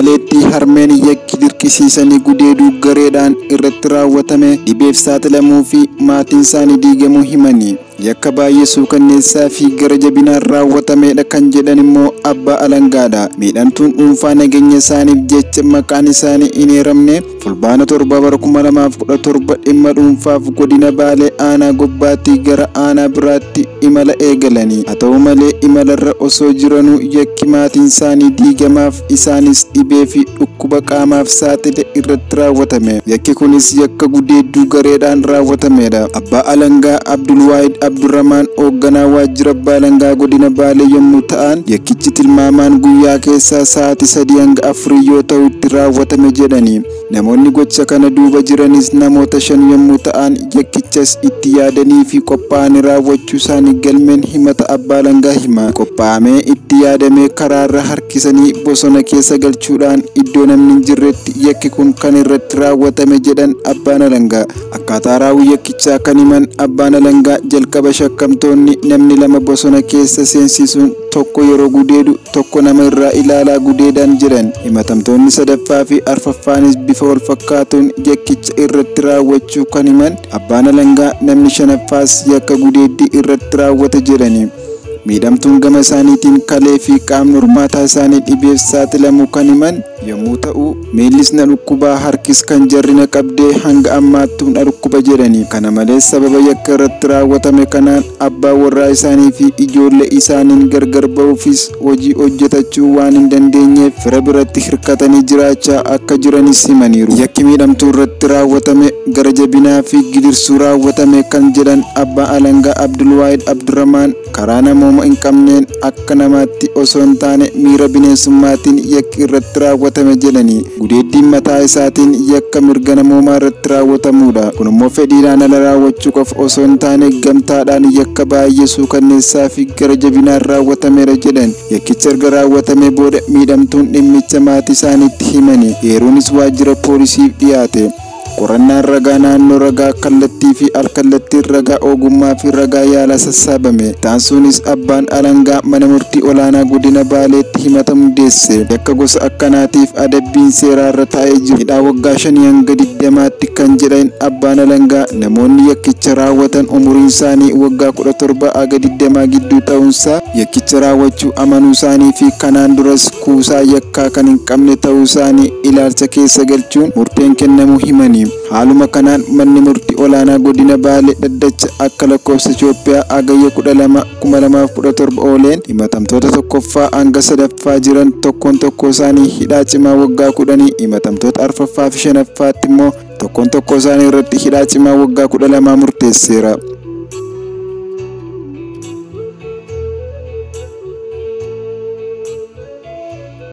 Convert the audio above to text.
Baaleetti harmeen yakki dirqisiisanii gudeeduu gareedhaan irratti raawwatame dhibeef saaxilamuu fi maatiin isaanii diigamuu himanii. Yakka baay'ee suukanneessaa fi gara jabinaan raawwatamedha kan jedhan immoo abbaa alangaadha. Miidhamtuun dhuunfaa nageenya isaaniif jecha maqaan isaanii hin eeramne Fulbaana 7 bara 2017 dhimma dhuunfaaf godina Baalee aanaa Gobbaatti gara aanaa biraatti imala eegalanii. Haa ta'u malee, imalarra osoo jiranuu yakki maatiin isaanii diigamaaf isaanis dhibee fi dhukkuba qaamaaf saaxile irratti raawwatame. Yakki kunis yakka gudeedduu gareedhaan raawwatamedha. Abbaa alangaa Abdulwaahid Abdurrahmaan hoogganaa waajjira abbaa alangaa godina Baalee yommuu ta'an, yakkichi tilmaamaan guyyaa keessaa sa'aatii 3 hanga 4 yoo ta'u itti raawwatame jedhani. Namoonni gocha kana duuba jiranis namoota 5 yommuu ta'an, yakkichas itti yaadanii fi qophaa'anii raawwachuu isaanii galmeen himata abbaa alangaa hima. Qophaa'amee itti yaadamee karaarra harkisanii bosona keessa galchuudhaan iddoo namni hin jirretti yakki kun kan irratti raawwatame jedhan abbaan alangaa. Akkaataa raawwii yakkichaa kan himan abbaan alangaa, jalqaba shakkamtoonni namni 2 bosona keessa seensisuun tokko yeroo gudeedu tokko nama irraa ilaalaa gudeedan jedhan. Himatamtoonni sadaffaa fi arfaffaanis bifa wal fakkaatuun yakkicha irratti raawwachuu kan himan abbaan alangaa, namni shanaffaas yakka gudeeddii irratti raawwate jedhani. Miidhamtuun gama isaaniitiin kalee fi qaamni hormaataa isaanii dhibeef saaxilamuu kan himan yommuu ta'u, miillis na dhukkubaa, harkis kan jarri na qabdee hanga ammaattuu na dhukkuba jedhani. Kana malees, sababa yakka irratti raawwatame kanaan abbaa warraa isaanii fi ijoollee isaaniin gargar ba'uufis hojii hojjetachuu waan hin dandeenyeef fira biratti hirkatanii jiraachaa akka jiranis himaniiru. Yakki miidhamtuu irratti raawwatame gara jabinaa fi gidirsuu raawwatame kan jedhan abbaa alangaa Abdulwaahid Abdurrahmaan, karaa namooma hin qabneen akka namaatti osoo hin taane miira bineensummaatiin yakki irratti raawwatame jedhani. Gudeeddiin mataa isaatiin yakka mirga namoomaa irratti raawwatamudha. Kun immoo fedhiidhaan ala raawwachuu qofa osoo hin taane gamtaadhaan yakka baay'ee suukanneessaa fi gara jabinaan raawwatameera jedhan. Yakkicha erga raawwatamee booda miidhamtuun dhimmicha maatii isaaniitti himani. Eeruunis waajjira poolisiif dhiyaate. Qorannaan ragaa naannoo, ragaa kallattii fi alkallattiin, ragaa ogummaa fi ragaa yaalaa sassaabame. Taansuunis abbaan alangaa mana murtii olaanaa godina Baaleetti himata hundeesse. Yakka gosa akkanaatiif adabbiin seeraarra taa'ee jiru hidhaa waggaa 5 hanga 20tti kan jedhan abbaan alangaa, namoonni yakkicha raawwatan umuriin isaanii waggaa 17 haga 20 gidduu ta'uunsaa, yakkicha raawwachuu amanuu isaanii fi kanaan duras kuusaa yakkaa kan hin qabne ta'uu isaanii ilaalcha keessa galchuun murteen kennamuu himani. Haaluma kanaan manni murtii olaanaa godina Baalee dhaddacha akka lakkoofsa Itoophiyaa Hagayya 12 2017 ooleen himatamtoota tokkoffaa hanga sadaffaa jiran tokkoon tokkoo isaanii hidhaa cimaa waggaa 10, himatamtoota arfaffaa fi shanaffaatti immoo tokkoon tokkoo isaanii irratti hidhaa cimaa waggaa 12 murteesseera.